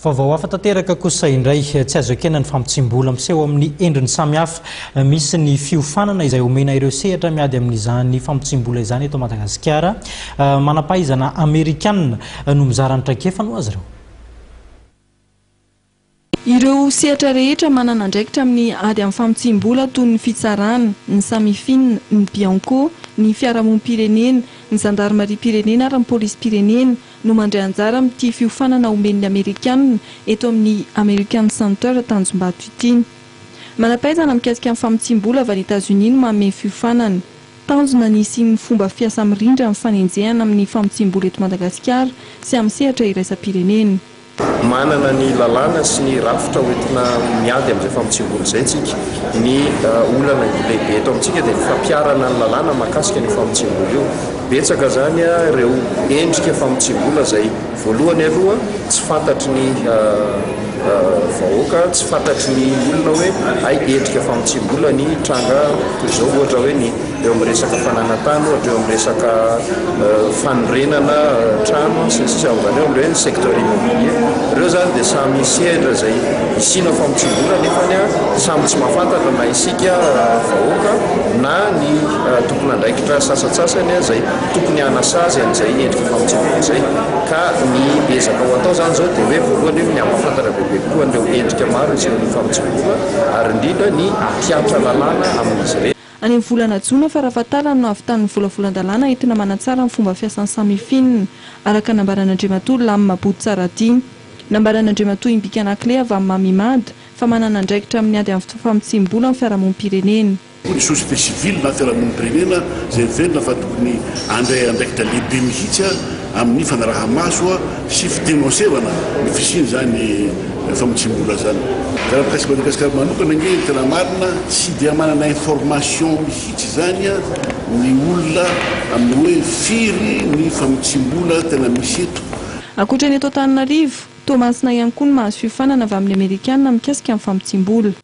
Vaovao hafa tanteraka kosa indray, tsy azo ekena ny famotsiam-bola miseho amin'ny endriny samihafa. Misy ny fiofanana izay omena ireo sehatra miady amin'izany famotsiam-bola izany eto Madagasikara. Manam-pahaizana amerikanina no mizara ny traikefany ho azy ireo. Ireo sehatra rehetra manana andraikitra amin'ny ady amin'ny famotsiam-bola toy ny fitsarana, ny Samifin, ny Bianco, ny fiarahamonim-pirenena, ny zandarimariam-pirenena ary ny polisim-pirenena no mandray anjara amin'ity fiofanana omen'ny Amerikanina eto amin'ny American Center Tanjombato ity. Manam-pahaizana mikasika ny famotsiam-bola avy any Etazonia no manome fiofanana. Tanjona ny hisian'ny fomba fiasa mirindra amin'ny fanenjehana amin'ny famotsiam-bola eto Madagasikara sy amin'ny sehatra iraisam-pirenena. Manana ny lalàna sy ny rafitra hoentina miady amin'izay famotsiam-bola izay isika. Ny olana lehibe eto amintsika dia ny fampiharana ny lalàna mahakasika an'io famotsiam-bola io. Betsaka izany ireo endrika famotsiam-bola izay voalohany aloha tsy fantatry ny vahoaka, tsy fantatry ny olona hoe hay endrika famotsiam-bola ny tranga toy izao, ohatra hoe ny eo amin'ny resaka fananan-tany ohatra, eo amin'ny resaka fanorenana trano sy ny sisa, izany hoe amin'ireo hoe secteur immobilier. Ireo izany dia samy sehatra izay isiana famotsiam-bola nefany samy tsy mahafantatra na isika vahoaka na ny tompon'andraikitra sasantsasany izay tokony hanasazy an'izay endrika famotsiam-bola izay. Ka ny ezaka ho atao izany izao dia hoe voalohany hoe ny hampahafantatra bebe kokoa an'ireo endrika maro isehoan'ny famotsiam-bola ary indrindra ny hampihatra lalàna amin'izy ireny. Any amin'ny volana jona farafahatarany no hahavitan'ny volavolan-dalàna entina manatsara ny fomba fiasan'ny Samifin, araka ny nambaran'Andriamatoa Lam Bototsaradia. Nambaran'Andriamatoa Imbiki Anaclet avy amin'ny Mamimad fa manana andraikitra amin'ny ady amin'ny famotsiam-bola ny fiarahamonim-pirenena. Ny société civile na fiarahamonim-pirenena izay heverina fa tokony handray andraikitra lehibe mihitsy amin'ny fanaraha-maso sy fidenonsevana ny fisian'izany famotsiam-bola izany. Raha mikasika Madagasikara manokana ange ny tena marina tsy dia manana information mihitsy izany ny olona amin'ny hoe firy ny famotsiam-bola tena misy eto. Ankoatra ny eto Antananarivo, Toamasina ihany koa no mahazo fiofanana avy amin'ny Amerikana mikasika ny famotsiam-bola.